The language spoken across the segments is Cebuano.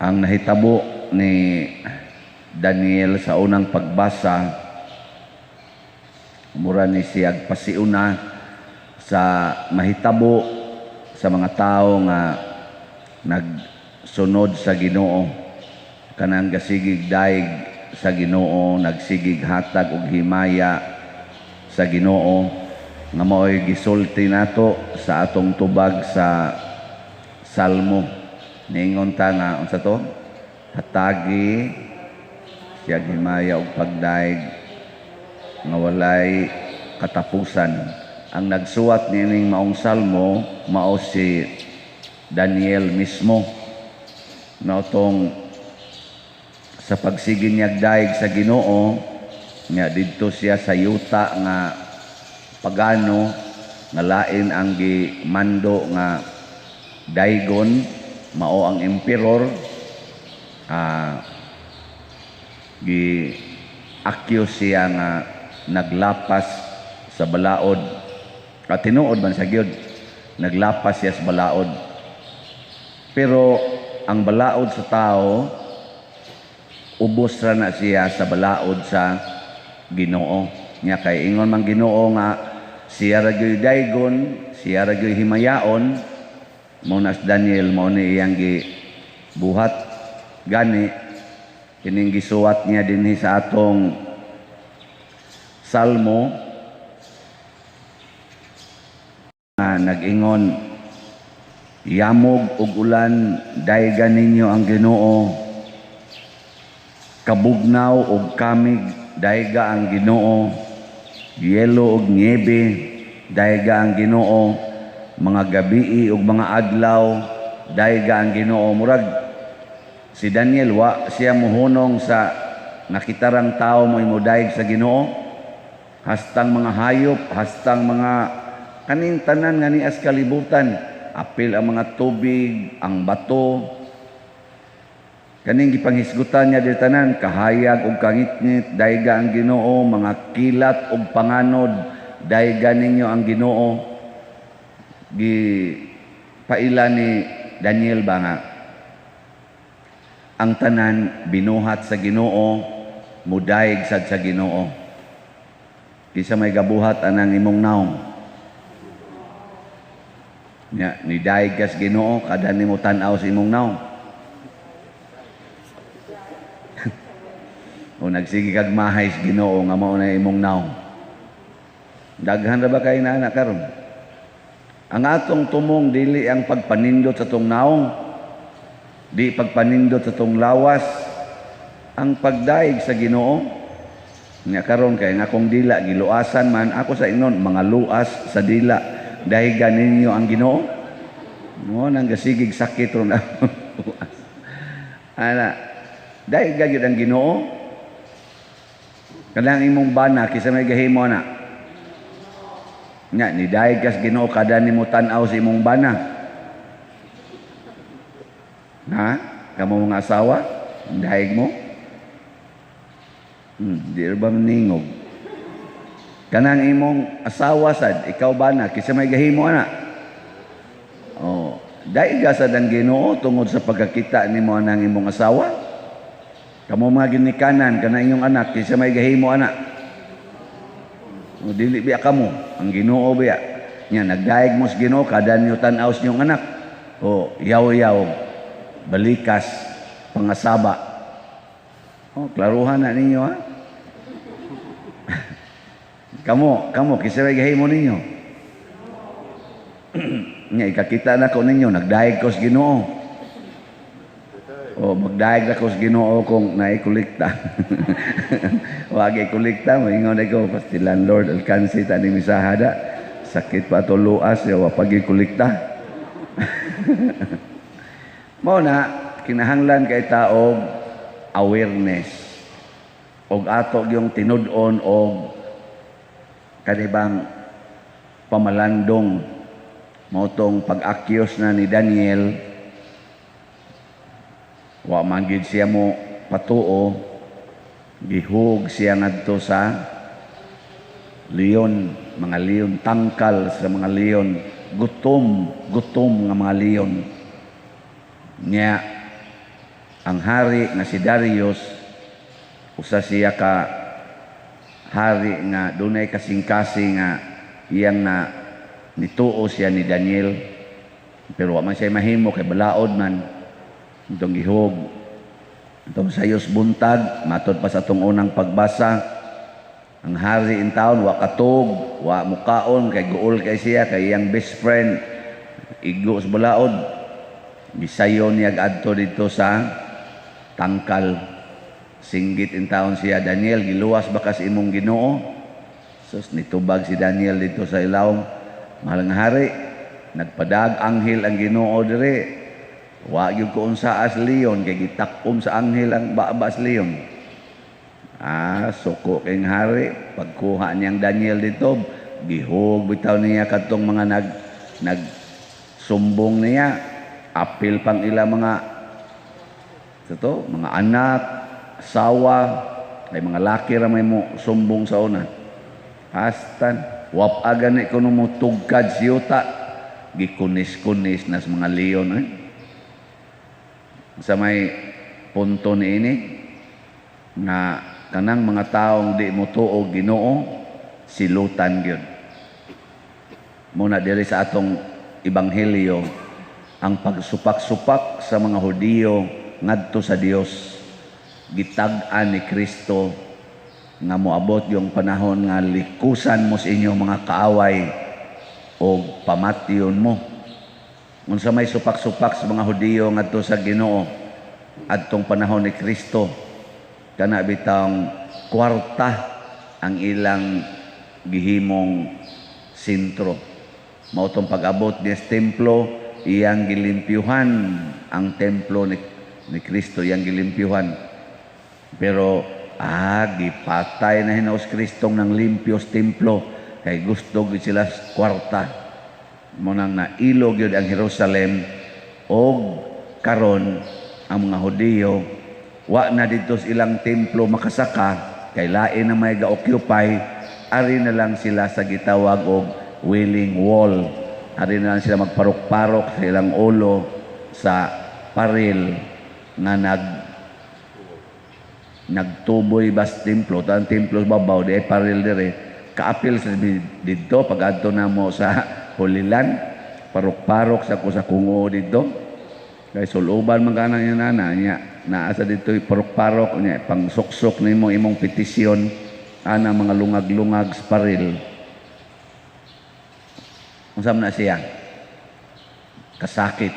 Ang nahitabo ni Daniel sa unang pagbasa, mura ni siya pasiuna sa mahitabo sa mga tao nga nagsunod sa Ginoo, kanang gasigig daig sa Ginoo, nagsigig hatag og himaya sa Ginoo, nga mao'y gisulti nato sa atong tubag sa Salmo. Niingon ta nga unsa to? Hatagi siya himaya og pagdaig nga walay katapusan. Ang nagsuwat niining maong salmo mao si Daniel mismo. Nautong sa pagsige niya daig sa Ginoo nga didto siya sa yuta nga pagano, nga lain ang gimando nga daigon, mao ang emperor, gi accuse siya nga naglapas sa balaod. At tinuod man sa gyud, naglapas siya sa balaod. Pero ang balaod sa tao, ubos ra na siya sa balaod sa Ginoo. Nya kay ingon man Ginoo nga siya ra gyud daygon, siya ra gyud himayaon, mao na si Daniel, mao ni iyang gibuhat. Gani kining gisuwat niya dinhi sa atong Salmo nga nag-ingon, "Yamog ug ulan, daygan ninyo ang Ginoo. Kabugnaw ug kamig, dayga ang Ginoo. Yelo ug niebe, dayga ang Ginoo. Mga gabii ug mga adlaw, dayga ang Ginoo." Murag si Daniel, wa siya muhunong sa nakitarang tao mo imudayeg sa Ginoo, hastang mga hayop, hastang mga kaning tanan nga nias kalibutan, apil ang mga tubig, ang bato, kaning gipanghisgutan niya diri tanan, "Kahayag ug kangitngit, dayga ang Ginoo. Mga kilat ug panganod, dayga ninyo ang Ginoo." Gi paila ni Daniel ba nga ang tanan binuhat sa Ginoo mudayeg sad sa Ginoo. Kinsa may gabuhat anang imong naong? Nya nidayeg ka sa Ginoo kada nimo tan-aw sa imong naong? O nagsige kag mahay sa Ginoo nga mao na imong naong? Daghan ra ba kay na karon? Ang atong tumong dili ang pagpanindot sa tong naong, di pagpanindot sa tong lawas, ang pagdaig sa Ginoo. Nga karon kay nga akong dila giluasan man ako sa inon, "Mga luas sa dila, dahigan ninyo ang Ginoo." Mo nang gasigig sakit ron. Ana, daig gyud ang Ginoo. Kanang imong bana, kinsa may gahimo ana? Nga ni daig kas Ginoo kada nimo tan-aw sa imong bana? Ha? Kamo mga asawa, daig mo? Di ba maningog? Kanang imong asawa sad, ikaw bana, kinsa may gahimo ana? Oh, daig ka sad ang Ginoo tungod sa pagkakita nimo anang imong asawa? Kamo mga ginikanan, kanang inyong anak, kinsa may gahimo ana? O, dili biya kamo, ang Ginoo biya. Nya nagdaig mo sa Ginoo kada niyo tan-aw sa inyong anak? O yaw-yaw, balikas, pangasaba? Oh, klaruhan na ninyo, ha. Kamo, kamo, kinsa may gahimo ninyo? Nya ikakita na ko ninyo, nagdaig ko sa Ginoo. O magdaig na ko sa Ginoo kung naikolekta. Wag ikolekta, moingon ko, "Pasti landlord, alkansi ta ni misahada. Sakit pa to luas, wa pag ikolekta." Mao na, kinahanglan kay tao awareness. Og ato yung tinud-on og kanibang pamalandong, mao tong pag-akyos na ni Daniel, wa man gid siya mo patuo, gihug siya ngadto sa leon, mga leon, tangkal sa mga leon, gutom, gutom nga mga leon. Nya Ang hari nga si Darius, usa siya ka hari nga dunay kasing-kasing nga iyang na nituo siya ni Daniel, pero wa man siya mahimo kay balaod man. Itong gihog itong sayos buntag, matod pa sa atong unang pagbasa, ang hari in town wa katog, wa mukaon kay guol kay siya kay iyang best friend igo sa balaod. Gisayon niya adto dito sa tangkal. Singgit in taon siya, "Daniel, giluwas ba kas imong Ginoo?" Sus, nitubag si Daniel dito sa ilawom, "Mahal nga hari, nagpadag anghel ang Ginoo dire. Wa gyud ko unsa as leon kay gitakom sa anghel ang baba sa leon." Ah, suko kay hari. Pagkuha niyang Daniel dito, gihug bitaw niya kadtong mga nag sumbong niya, apil pang ila mga ito, mga anak, asawa, ay mga laki ra may mo sumbong sa una. Hastan, wap gani kuno mo tugkad si yuta, gikunis-kunis nas mga leon eh. Sa may punto ni ini nga kanang mga taong di mo tuo Ginoo, silutan gyud. Muna diri sa atong ebanghelyo, ang pagsupak-supak sa mga Hudiyo ngadto sa Dios, gitag-an ni Kristo nga moabot yung panahon nga likusan mo sa inyong mga kaaway o pamatyon mo. Unsa may supak-supak sa mga Hudiyo ngadto sa Ginoo adtong panahon ni Kristo? Kana bitang kwarta ang ilang gihimong sentro. Mao tong pag-abot niya sa templo, iyang gilimpyuhan ang templo ni Kristo, iyang gilimpyuhan. Pero gipatay na hinaus Kristong ng limpyo sa templo kay gusto gyud sila sa kwarta. Mo nang nailo gyud ang Jerusalem, og karon ang mga Hudiyo wa na didto sa ilang templo makasaka kay lain na may ga-occupy. Ari na lang sila sa gitawag og Wailing Wall. Ari na lang sila magparok-parok sa ilang ulo sa paril nga nagtuboy bas templo. Tan templo sa babaw, di ay paril dire kaapil sa didto. Pag adto namo sa Holy Land, parok-parok sa ko sa kungo didto kay suluban man kana niya nana niya naa sa dito, parok-parok niya, pangsuksok nimo imong petisyon ana mga lungag-lungag sa paril. Unsa man na siya kasakit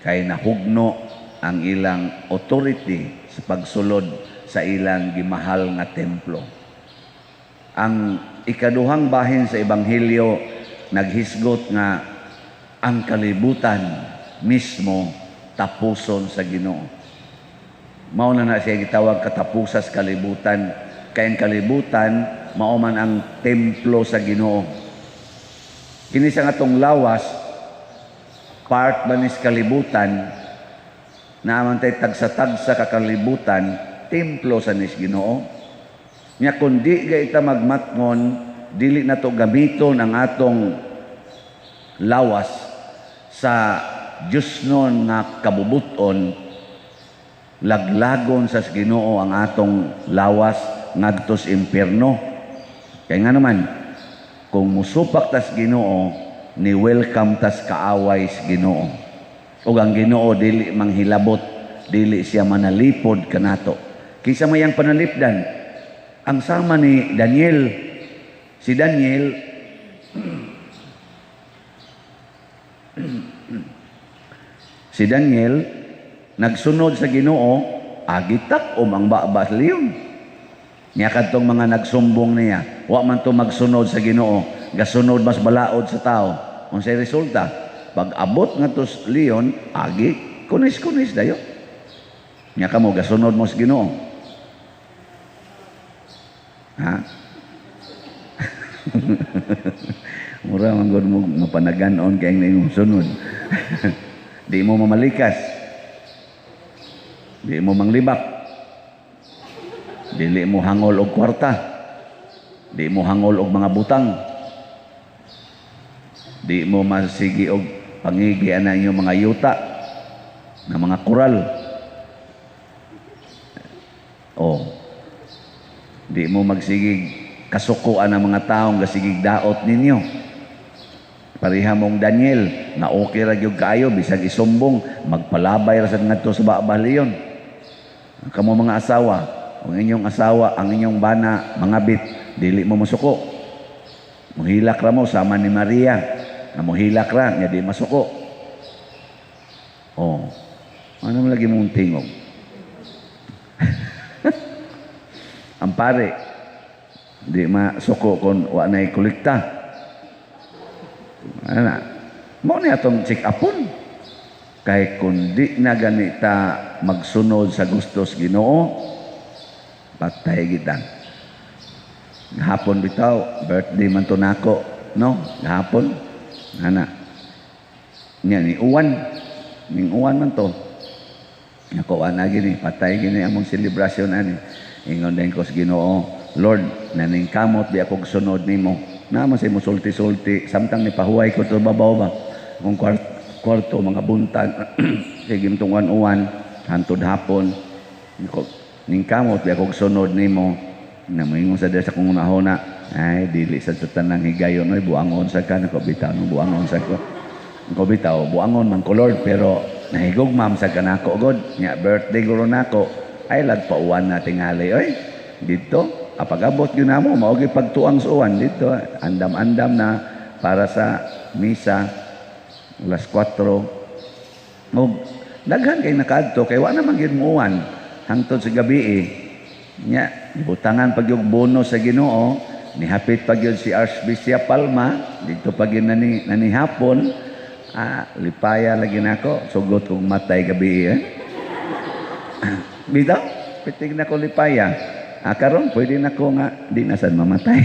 kay nahugno ang ilang authority sa pagsulod sa ilang gimahal nga templo. Ang ikaduhang bahin sa ebanghelyo naghisgot nga ang kalibutan mismo tapuson sa Ginoo. Mao na na siya gitawag katapusas kalibutan, kay ang kalibutan mao man ang templo sa Ginoo. Kini sa atong lawas, part ba nis kalibutan, naaman tay tagsa-tagsa ka kalibutan, templo sa nis Ginoo. Nya kun di ga ita magmatngon, dili na to gamiton ang atong lawas sa Diyosnon nga kabubuton, laglagon sa Ginoo ang atong lawas ngadto sa impierno. Kay nga naman, kung musupak tas Ginoo, ni welcome tas kaaway sa Ginoo. Ug ang Ginoo dili manghilabot, dili siya manalipod kanato. Kinsa may ang panalipdan? Ang sama ni Daniel. Si Daniel nagsunod sa Ginoo, agitak-om ang baba sa leon. Nya kadtong mga nagsumbong niya, wa man to magsunod sa Ginoo, gasunod mas balaod sa tao. Unsay resulta? Pag abot nga to sa leon, agi kunis-kunis dayo. Nya kamo gasunod mo sa Ginoo. Ha? Mura man gud mo mapanagan-on kay ang imong sunod. Di mo mamalikas. Di mo manglibak. Dili mo hangol og kwarta. Di mo hangol og mga butang. Di mo masigi og pangigi ana inyong mga yuta na mga koral. Oh. Di mo magsigig kasukuan ang mga taong gasigig daot ninyo. Pareha mong Daniel, na okay ra gyud kaayo bisag isumbong, magpalabay ra sad ngadto sa Babylon. Kamo mga asawa, ang inyong asawa, ang inyong bana, mga bit, dili mo musuko. Muhilak ra mo sama ni Maria, nga muhilak ra nya di masuko. Oh. Ano mo lagi mong tingog? Ang pare, di masuko kung wa na'y kolekta. Ano na? Mao ni atong check-upon. Kay kung di na ganita magsunod sa gustos Ginoo, patay kita. Gahapon bitaw, birthday man to nako, no? Gahapon. Ana. Nya ni uwan. Ning uwan man to. Nako ana gini, patay gini among selebrasyon ani. Ingon din ko sa Ginoo, Lord, naningkamot di ako sunod nimo. Naman say mo sulti-sulti samtang nipahuway ko to babaw ba. Akong kwarto mga buntag sige tong uwan-uwan hantod hapon. Nako, ningkamot di ako sunod nimo. Na moingon sa sa kong unahona, ay dili sa tanang higayon oy, buangon sa ka. Nako bitaw no, buangon sa ko. Nako bitaw buangon man ko Lord, pero nahigugmam sa kanako god. Nya birthday guro nako, ay lagpauwan na tingali oy. Dito apagabot gyud namo mao gyud pagtuang sa uwan dito, andam-andam na para sa misa alas 4. Og daghan kay nakaadto kay wa naman gyud muuwan hangtod sa gabi eh. Nya gibutangan pag yung bonus sa Ginoo, nihapit pag yun si Archbishop Palma dito pag yun nanihapon. Ah, lipaya lagi nako, sugot kong matay gabi eh. Bitaw, pitig na ko lipaya. Ah, karon pwede na ko nga di na sad mamatay.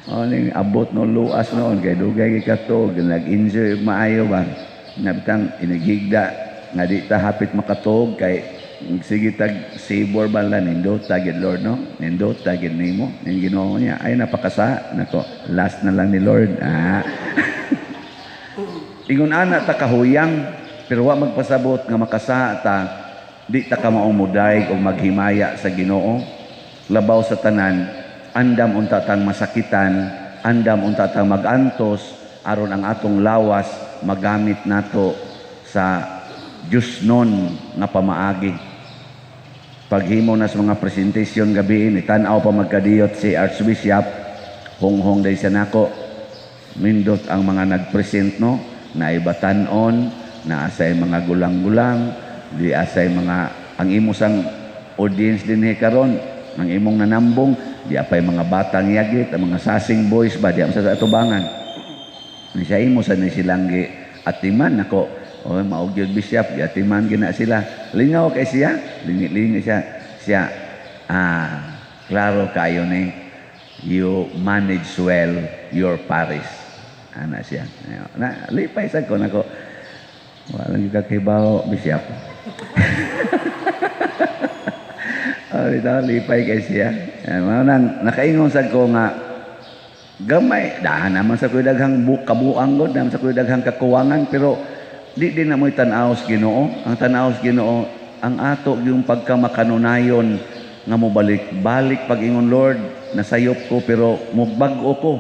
O ning abot no luas noon kay dugay kay katog nag-enjoy maayo ba. Nabitang inighigda nga di ta hapit makatuog kay sige tag sabor ba la nindot gid Lord no, nindot gid nimo ning Ginoo niya ay napakasa nako, last na lang ni Lord. Ah. Ingon ana ta kahuyang, pero wa magpasabot nga makasa ta di ta ka maumuday o maghimaya sa Ginoo. Labaw sa tanan, andam unta tang masakitan, andam unta tang magantos aron ang atong lawas magamit nato sa Diyosnon nga pamaagi. Paghimo na sa mga presentation gabi, ni tan-aw pa magkadiyot si Archbishop, honghong day siya nako. Nindot ang mga nagpresent no, na ibatan-on, na asay mga gulang-gulang, di asay mga ang imo sang audience dinhi karon, ang imong nanambong, di apay mga batang yagit, ang mga sasing boys ba di am sa atubangan. Ni siya imo sa ni silang gi atiman nako. O mao gyud bishop, gi atiman gina sila. Lingaw kay siya, lingi-lingi siya. Siya klaro kayo ni, you manage well your parish. Ana siya. Na lipay sad ko nako. Wala gyud kakibaw bishop. Oh, ito, lipay kay siya. Mao nang nakaingon sad ko nga gamay dahan naman sa kuy daghang kabuang god, naman sa kuy daghang kakuwangan, pero di din na mo'y tan-aw sa Ginoo. Ang tan-aw sa Ginoo, ang ato yung pagkamakanunayon nga mobalik-balik pag-ingon, Lord, nasayop ko pero mugbag-o ko.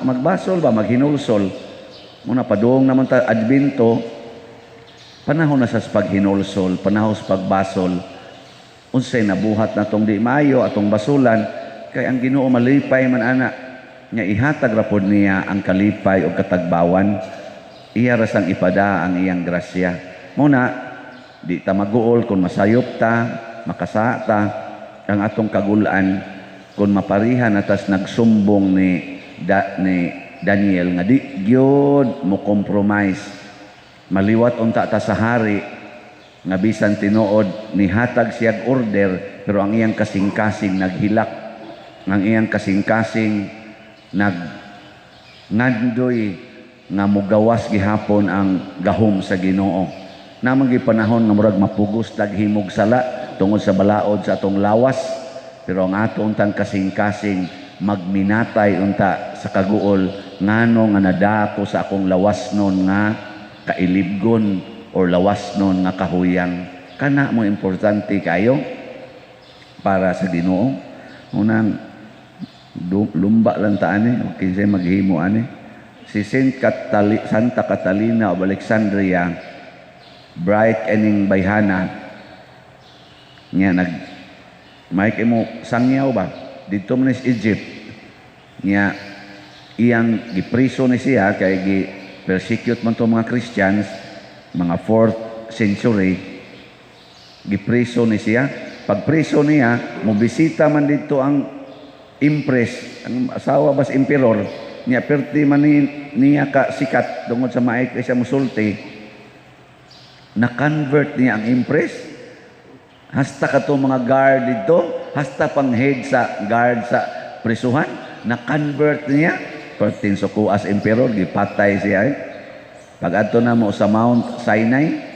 Magbasol ba, maghinulsol. Muna padung naman ta Adbento, panahon na sa paghinulsol, panahon sa pagbasol. Unsay nabuhat na tong di maayo atong basulan, kay ang Ginoo malipay man ana nga ihatag ra pod niya ang kalipay o katagbawan. Iya ra sang ipada ang iyang grasya. Muna di ta maguol kung masayop ta, makasa ta ang atong kagulan kung maparihan atas nagsumbong ni Daniel nga di gyud mo compromise. Maliwat unta ta sa hari nga bisan tinuod nihatag siyag order, pero ang iyang kasing-kasing naghilak, ang iyang kasing-kasing nag ngandoy nga mogawas gihapon ang gahom sa Ginoo. Namang gipanahon nga murag mapugos taghimog sala tungod sa balaod sa atong lawas, pero ang ato untang kasing-kasing magminatay unta sa kaguol ngano nga nadako sa akong lawas nun nga kailibgon or lawas nun nga kahuyang. Kana mo importante kayo para sa Ginoo. Unang lumba lang ta ani, o kinsay maghimo ani. Si Santa Catalina of Alexandria, bright ining bayhana niya, nag may kay mo sangyaw ba dito man sa Egypt niya. Iyang gipriso ni siya kay gi persecute man to mga Christians, mga 4th century. Gipriso ni siya. Pagpriso niya, mobisita man dito ang empress, ang asawa bas emperor niya. Perti man ni, niya ka sikat tungod sa maay kay siya musulti. Na-convert niya ang empress, hasta kato mga guard dito, hasta pang head sa guard sa prisuhan, na-convert niya. Pertin sukuas emperor, gipatay siya eh. Pag adto na mo sa Mount Sinai,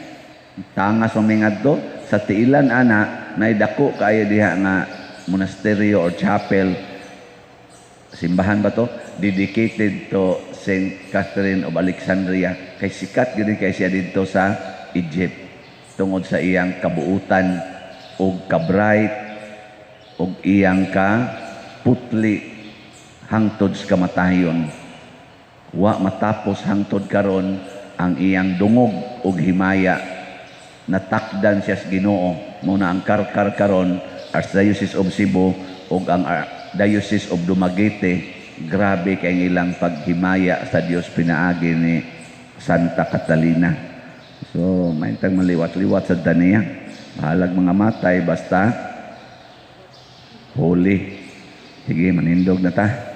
tangas mamingadto sa tiilan ana, nay dako kaayo diha nga monasteryo or chapel, simbahan ba to, dedicated to Saint Catherine of Alexandria, kay sikat gyud kay siya didto sa Egypt tungod sa iyang kabuutan og ka-bright og iyang ka putli hangtod sa kamatayon. Wa matapos hangtod karon ang iyang dungog og himaya. Natakdan siya sa Ginoo. Mo na ang Carcar karon, Archdiocese of Cebu ug ang Diocese of Dumaguete, grabe kay ang ilang paghimaya sa Dios pinaagi ni Santa Catalina. So maintang maliwat-liwat sa daniya, bahalag mga matay, basta holy. Sige, manindog na ta.